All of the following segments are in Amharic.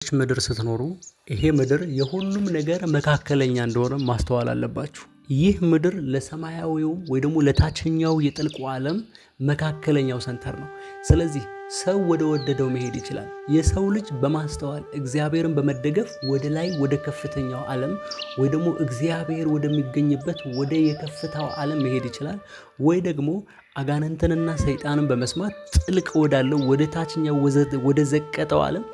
ምድር ስትኖሩ ይሄ ምድር የሁሉም ነገር መካከለኛ እንደሆነ ማስተዋል አለባችሁ። ይህ ምድር ለሰማያዊው ወይ ደግሞ ለታችኛው የጥልቁ ዓለም መካከለኛው center ነው። ስለዚህ ሰው ወደ ወደደው መሄድ ይችላል። የሰው ልጅ በማስተዋል እግዚአብሔርን በመደገፍ ወደ ላይ ወደ ከፍተኛው ዓለም ወይ ደግሞ እግዚአብሔር ወደሚገኝበት ወደ የከፍታው ዓለም መሄድ ይችላል። ወይ ደግሞ አጋንንትንና ሰይጣንን በመስማት ጥልቅ ወዳለው ወደ ታችኛው ወደ ዘቀጠው ዓለም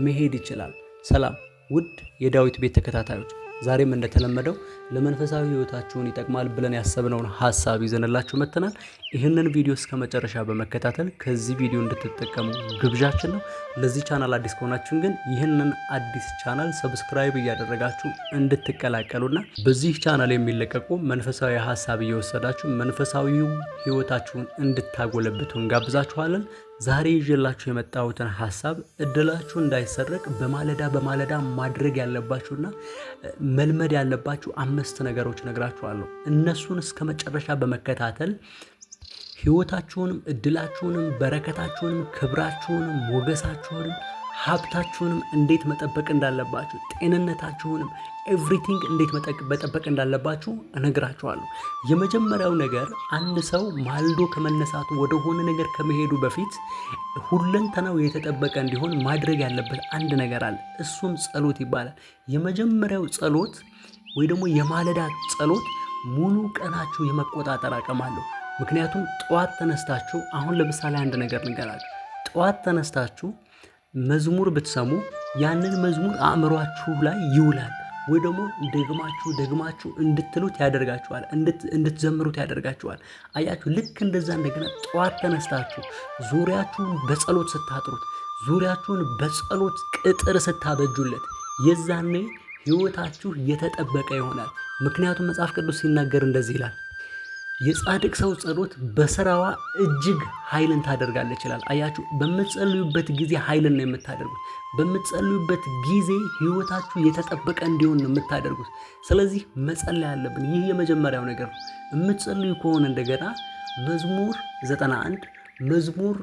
መሄድ ይችላል። ሰላም ውድ የዳዊት ቤት ተከታታዮች፣ ዛሬም እንደተለመደው ለመንፈሳዊ ሕይወታችሁን ይጠቅማል ብለን ያሰብነውን ሀሳብ ይዘንላችሁ መጥተናል። ይህንን ቪዲዮ እስከ መጨረሻ በመከታተል ከዚህ ቪዲዮ እንድትጠቀሙ ግብዣችን ነው። ለዚህ ቻናል አዲስ ከሆናችሁ ግን ይህንን አዲስ channel subscribe እያደረጋችሁ እንድትቀላቀሉና በዚህ ቻናል የሚለቀቁ መንፈሳዊ ሀሳብ እየወሰዳችሁ መንፈሳዊው ሕይወታችሁን እንድታጎለብቱ እንጋብዛችኋለን። ዛሬ ይዤላችሁ የመጣሁትን ሀሳብ እድላችሁ እንዳይሰረቅ በማለዳ በማለዳ ማድረግ ያለባችሁና መልመድ ያለባችሁ 5 ነገሮች እነግራችኋለሁ። እነሱን እስከ መጨረሻ በመከታተል ህይወታችሁንም፣ እድላችሁንም፣ በረከታችሁንም፣ ክብራችሁንም፣ ሞገሳችሁንም፣ ሀብታችሁንም እንዴት መጠበቅ እንዳለባችሁ፣ ጤንነታችሁንም፣ everything እንዴት መጠበቅ እንዳለባችሁ እነግራችኋለሁ። የመጀመሪያው ነገር፣ አንድ ሰው ማልዶ ከመነሳቱ ወደ ሆነ ነገር ከመሄዱ በፊት ሁለንተናው የተጠበቀ እንዲሆን ማድረግ ያለበት አንድ ነገር አለ። እሱም ጸሎት ይባላል። የመጀመሪያው ጸሎት ወይ ደግሞ የማለዳ ጸሎት ሙሉ ቀናችሁ የመቆጣጠር አቅም አለው። ምክንያቱም ጠዋት ተነስታችሁ፣ አሁን ለምሳሌ አንድ ነገር ልንገራችሁ። ጠዋት ተነስታችሁ መዝሙር ብትሰሙ ያንን መዝሙር አእምሯችሁ ላይ ይውላል ወይ ደግሞ ደግማችሁ ደግማችሁ እንድትሉት ያደርጋችኋል፣ እንድትዘምሩት ያደርጋችኋል። አያችሁ፣ ልክ እንደዛ እንደገና ጠዋት ተነስታችሁ ዙሪያችሁን በጸሎት ስታጥሩት፣ ዙሪያችሁን በጸሎት ቅጥር ስታበጁለት የዛኔ ህይወታችሁ የተጠበቀ ይሆናል። ምክንያቱም መጽሐፍ ቅዱስ ሲናገር እንደዚህ ይላል፣ "የጻድቅ ሰው ጸሎት በስራዋ እጅግ ኃይልን ታደርጋለች" ይላል። አያችሁ፣ በምትጸልዩበት ጊዜ ኃይልን ነው የምታደርጉት። በምትጸልዩበት ጊዜ ህይወታችሁ የተጠበቀ እንዲሆን ነው የምታደርጉት። ስለዚህ መጸለይ አለብን። ይህ የመጀመሪያው ነገር ነው። የምትጸልዩ ከሆነ እንደገና መዝሙር 91፣ መዝሙር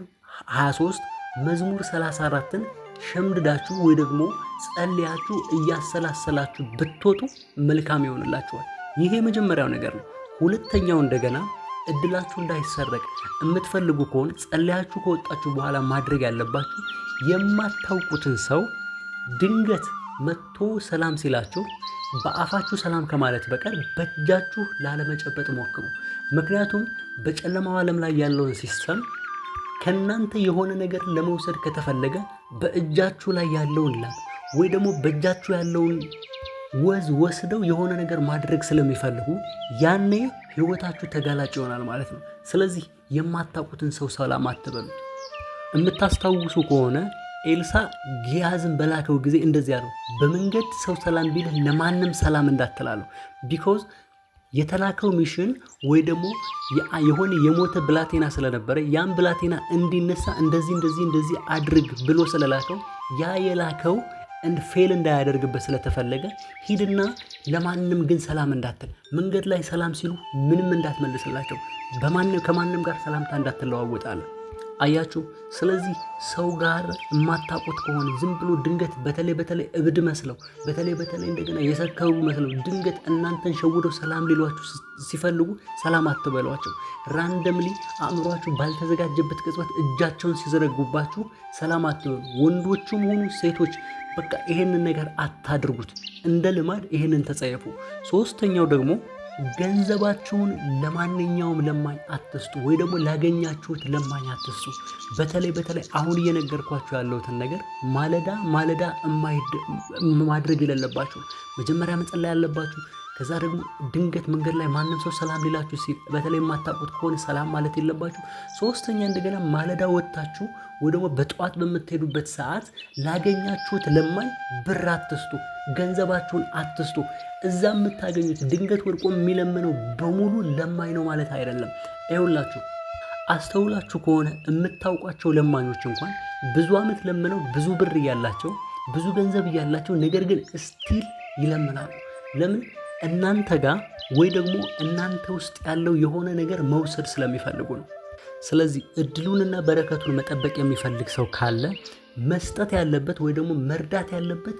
23፣ መዝሙር 34ን ሸምድዳችሁ ወይ ደግሞ ጸልያችሁ እያሰላሰላችሁ ብትወጡ መልካም ይሆንላችኋል። ይህ የመጀመሪያው ነገር ነው። ሁለተኛው፣ እንደገና እድላችሁ እንዳይሰረቅ የምትፈልጉ ከሆነ ጸልያችሁ ከወጣችሁ በኋላ ማድረግ ያለባችሁ የማታውቁትን ሰው ድንገት መጥቶ ሰላም ሲላችሁ በአፋችሁ ሰላም ከማለት በቀር በእጃችሁ ላለመጨበጥ ሞክሩ። ምክንያቱም በጨለማው ዓለም ላይ ያለውን system ከእናንተ የሆነ ነገር ለመውሰድ ከተፈለገ በእጃችሁ ላይ ያለውን ላብ ወይ ደግሞ በእጃችሁ ያለውን ወዝ ወስደው የሆነ ነገር ማድረግ ስለሚፈልጉ ያኔ ህይወታችሁ ተጋላጭ ይሆናል ማለት ነው። ስለዚህ የማታውቁትን ሰው ሰላም አትበሉ። የምታስታውሱ ከሆነ ኤልሳ ጊያዝን በላከው ጊዜ እንደዚህ ያለው፣ "በመንገድ ሰው ሰላም ቢልህ ለማንም ሰላም እንዳትል" አለው። Because የተላከው mission ወይ ደግሞ የሆነ የሞተ ብላቴና ስለነበረ ያን ብላቴና እንዲነሳ እንደዚህ እንደዚህ እንደዚህ አድርግ ብሎ ስለላከው ያ የላከው fail እንዳያደርግበት ስለተፈለገ ሂድና ለማንም ግን ሰላም እንዳትል፣ መንገድ ላይ ሰላም ሲሉ ምንም እንዳትመልስላቸው፣ በማንም ከማንም ጋር ሰላምታ እንዳትለዋወጥ አለ። አያችሁ። ስለዚህ ሰው ጋር የማታውቁት ከሆነ ዝም ብሎ ድንገት በተለይ በተለይ እብድ መስለው፣ በተለይ በተለይ እንደገና የሰከሩ መስለው ድንገት እናንተን ሸውደው ሰላም ሊሏችሁ ሲፈልጉ ሰላም አትበሏቸው። Randomly አእምሯችሁ ባልተዘጋጀበት ቅጽበት እጃቸውን ሲዘረጉባችሁ ሰላም አትበሉ። ወንዶቹም ሆኑ ሴቶች በቃ ይሄንን ነገር አታድርጉት። እንደ ልማድ ይሄንን ተጸየፉ። ሶስተኛው ደግሞ ገንዘባችሁን ለማንኛውም ለማኝ አትስጡ፣ ወይ ደግሞ ላገኛችሁት ለማኝ አትስጡ። በተለይ በተለይ አሁን እየነገርኳችሁ ያለሁትን ነገር ማለዳ ማለዳ ማድረግ የሌለባችሁ፣ መጀመሪያ መጸለይ ያለባችሁ፣ ከዛ ደግሞ ድንገት መንገድ ላይ ማንም ሰው ሰላም ሊላችሁ ሲል በተለይ የማታውቁት ከሆነ ሰላም ማለት የለባችሁ። ሶስተኛ፣ እንደገና ማለዳ ወጥታችሁ ወይ ደግሞ በጠዋት በምትሄዱበት ሰዓት ላገኛችሁት ለማኝ ብር አትስጡ፣ ገንዘባችሁን አትስጡ። እዛ የምታገኙት ድንገት ወድቆ የሚለምነው በሙሉ ለማኝ ነው ማለት አይደለም። ይኸውላችሁ፣ አስተውላችሁ ከሆነ የምታውቋቸው ለማኞች እንኳን ብዙ ዓመት ለምነው፣ ብዙ ብር እያላቸው፣ ብዙ ገንዘብ እያላቸው ነገር ግን still ይለምናሉ። ለምን? እናንተ ጋር ወይ ደግሞ እናንተ ውስጥ ያለው የሆነ ነገር መውሰድ ስለሚፈልጉ ነው። ስለዚህ እድሉንና በረከቱን መጠበቅ የሚፈልግ ሰው ካለ መስጠት ያለበት ወይ ደግሞ መርዳት ያለበት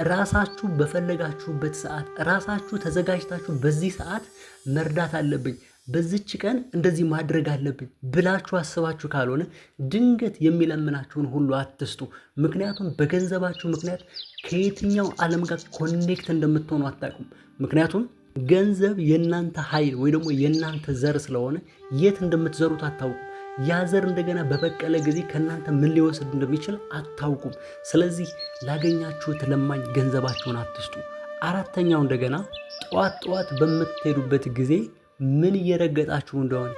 ራሳችሁ በፈለጋችሁበት ሰዓት፣ ራሳችሁ ተዘጋጅታችሁ በዚህ ሰዓት መርዳት አለብኝ፣ በዚች ቀን እንደዚህ ማድረግ አለብኝ ብላችሁ አስባችሁ ካልሆነ ድንገት የሚለምናችሁን ሁሉ አትስጡ። ምክንያቱም በገንዘባችሁ ምክንያት ከየትኛው ዓለም ጋር connect እንደምትሆኑ አታውቁም። ምክንያቱም ገንዘብ የእናንተ ኃይል ወይ ደግሞ የእናንተ ዘር ስለሆነ የት እንደምትዘሩት አታውቁም። ያ ዘር እንደገና በበቀለ ጊዜ ከእናንተ ምን ሊወስድ እንደሚችል አታውቁም። ስለዚህ ላገኛችሁት ለማኝ ገንዘባችሁን አትስጡ። አራተኛው እንደገና ጠዋት ጠዋት በምትሄዱበት ጊዜ ምን እየረገጣችሁ እንደሆነ፣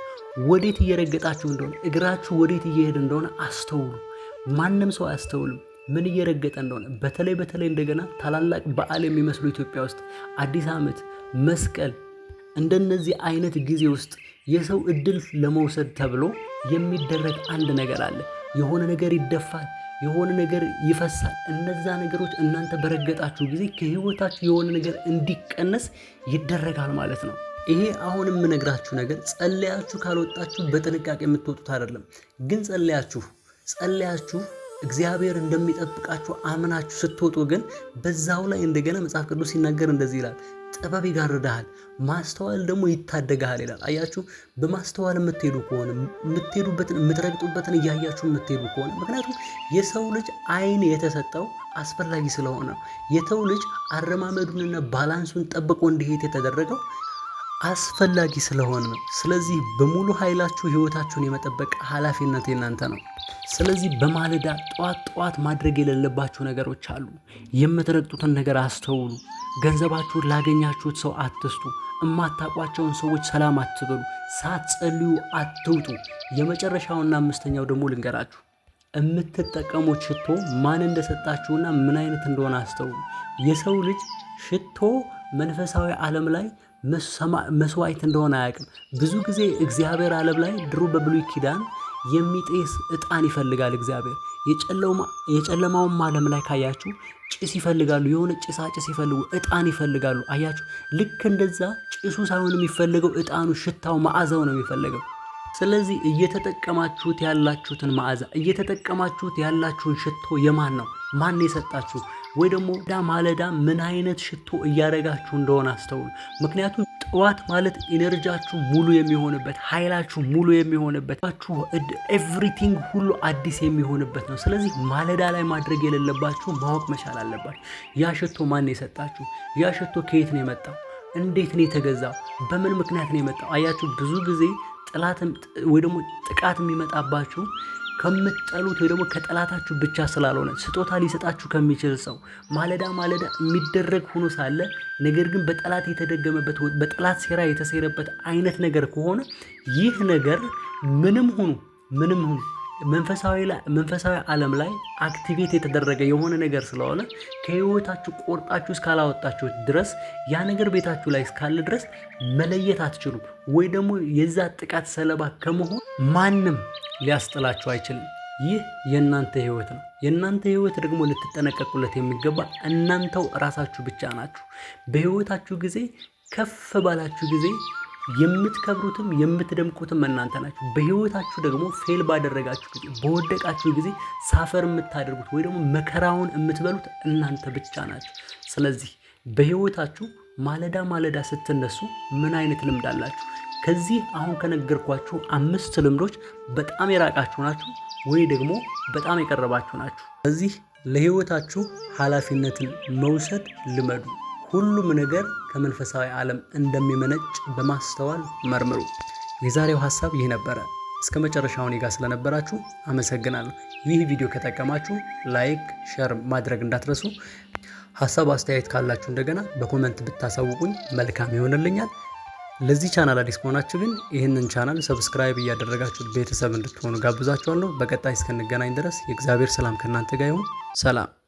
ወዴት እየረገጣችሁ እንደሆነ፣ እግራችሁ ወዴት እየሄደ እንደሆነ አስተውሉ። ማንም ሰው አያስተውልም ምን እየረገጠ እንደሆነ። በተለይ በተለይ እንደገና ታላላቅ በዓል የሚመስሉ ኢትዮጵያ ውስጥ አዲስ ዓመት፣ መስቀል እንደነዚህ አይነት ጊዜ ውስጥ የሰው እድል ለመውሰድ ተብሎ የሚደረግ አንድ ነገር አለ። የሆነ ነገር ይደፋል፣ የሆነ ነገር ይፈሳል። እነዛ ነገሮች እናንተ በረገጣችሁ ጊዜ ከህይወታችሁ የሆነ ነገር እንዲቀነስ ይደረጋል ማለት ነው። ይሄ አሁን የምነግራችሁ ነገር ጸልያችሁ ካልወጣችሁ በጥንቃቄ የምትወጡት አይደለም። ግን ጸልያችሁ እግዚአብሔር እንደሚጠብቃችሁ አምናችሁ ስትወጡ ግን በዛው ላይ እንደገና መጽሐፍ ቅዱስ ሲናገር እንደዚህ ይላል፣ ጥበብ ይጋርድሃል፣ ማስተዋል ደግሞ ይታደግሃል ይላል። አያችሁ፣ በማስተዋል የምትሄዱ ከሆነ፣ የምትሄዱበትን የምትረግጡበትን እያያችሁ የምትሄዱ ከሆነ፣ ምክንያቱም የሰው ልጅ ዓይን የተሰጠው አስፈላጊ ስለሆነ፣ የሰው ልጅ አረማመዱንና balance ኡን ጠብቆ እንዲሄድ የተደረገው አስፈላጊ ስለሆነ ነው። ስለዚህ በሙሉ ኃይላችሁ ህይወታችሁን የመጠበቅ ኃላፊነት የእናንተ ነው። ስለዚህ በማለዳ ጠዋት ጠዋት ማድረግ የሌለባችሁ ነገሮች አሉ። የምትረግጡትን ነገር አስተውሉ። ገንዘባችሁን ላገኛችሁት ሰው አትስጡ። እማታውቋቸውን ሰዎች ሰላም አትበሉ። ሳትጸልዩ አትውጡ። የመጨረሻውና አምስተኛው ደግሞ ልንገራችሁ። የምትጠቀሙት ሽቶ ማን እንደሰጣችሁና ምን አይነት እንደሆነ አስተውሉ። የሰው ልጅ ሽቶ መንፈሳዊ ዓለም ላይ መስዋዕት እንደሆነ አያውቅም። ብዙ ጊዜ እግዚአብሔር ዓለም ላይ ድሮ በብሉይ ኪዳን የሚጤስ ዕጣን ይፈልጋል እግዚአብሔር። የጨለማውም ዓለም ላይ ካያችሁ ጭስ ይፈልጋሉ። የሆነ ጭሳጭስ ይፈልጉ፣ ዕጣን ይፈልጋሉ። አያችሁ፣ ልክ እንደዛ ጭሱ ሳይሆን የሚፈልገው ዕጣኑ፣ ሽታው፣ መዓዛው ነው የሚፈልገው። ስለዚህ እየተጠቀማችሁት ያላችሁትን መዓዛ፣ እየተጠቀማችሁት ያላችሁን ሽቶ የማን ነው? ማን የሰጣችሁ? ወይ ደግሞ ማለዳ ምን አይነት ሽቶ እያደረጋችሁ እንደሆነ አስተውሉ። ምክንያቱም ጠዋት ማለት energy ያችሁ ሙሉ የሚሆንበት፣ ኃይላችሁ ሙሉ የሚሆንበት፣ everything ሁሉ አዲስ የሚሆንበት ነው። ስለዚህ ማለዳ ላይ ማድረግ የሌለባችሁ ማወቅ መቻል አለባችሁ። ያ ሽቶ ማን የሰጣችሁ? ያ ሽቶ ከየት ነው የመጣው? እንዴት ነው የተገዛው? በምን ምክንያት ነው የመጣው? አያችሁ፣ ብዙ ጊዜ ጥላትም ወይ ደግሞ ጥቃት የሚመጣባችሁ ከምትጠሉት ወይ ደግሞ ከጠላታችሁ ብቻ ስላልሆነ፣ ስጦታ ሊሰጣችሁ ከሚችል ሰው ማለዳ ማለዳ የሚደረግ ሆኖ ሳለ ነገር ግን በጠላት የተደገመበት፣ በጠላት ሴራ የተሴረበት አይነት ነገር ከሆነ ይህ ነገር ምንም ሁኑ ምንም ሁኑ መንፈሳዊ ዓለም ላይ activate የተደረገ የሆነ ነገር ስለሆነ ከህይወታችሁ ቆርጣችሁ እስካላወጣችሁት ድረስ፣ ያ ነገር ቤታችሁ ላይ እስካለ ድረስ መለየት አትችሉም። ወይ ደግሞ የዛ ጥቃት ሰለባ ከመሆን ማንም ሊያስጥላችሁ አይችልም። ይህ የእናንተ ህይወት ነው። የእናንተ ህይወት ደግሞ ልትጠነቀቁለት የሚገባ እናንተው ራሳችሁ ብቻ ናችሁ። በህይወታችሁ ጊዜ ከፍ ባላችሁ ጊዜ የምትከብሩትም የምትደምቁትም እናንተ ናችሁ። በህይወታችሁ ደግሞ fail ባደረጋችሁ ጊዜ፣ በወደቃችሁ ጊዜ suffer የምታደርጉት ወይ ደግሞ መከራውን የምትበሉት እናንተ ብቻ ናችሁ። ስለዚህ በህይወታችሁ ማለዳ ማለዳ ስትነሱ ምን አይነት ልምድ አላችሁ? ከዚህ አሁን ከነገርኳችሁ አምስት ልምዶች በጣም የራቃችሁ ናችሁ ወይ ደግሞ በጣም የቀረባችሁ ናችሁ? ስለዚህ ለህይወታችሁ ኃላፊነትን መውሰድ ልመዱ። ሁሉም ነገር ከመንፈሳዊ ዓለም እንደሚመነጭ በማስተዋል መርምሩ። የዛሬው ሀሳብ ይህ ነበረ። እስከ መጨረሻው እኔ ጋር ስለነበራችሁ አመሰግናለሁ። ይህ ቪዲዮ ከጠቀማችሁ like፣ share ማድረግ እንዳትረሱ። ሀሳብ አስተያየት ካላችሁ እንደገና በ comment ብታሳውቁኝ መልካም ይሆንልኛል። ለዚህ ቻናል አዲስ ከሆናችሁ ግን ይህንን channel subscribe እያደረጋችሁ ቤተሰብ እንድትሆኑ ጋብዛችኋለሁ። በቀጣይ እስክንገናኝ ድረስ የእግዚአብሔር ሰላም ከእናንተ ጋር ይሁን። ሰላም።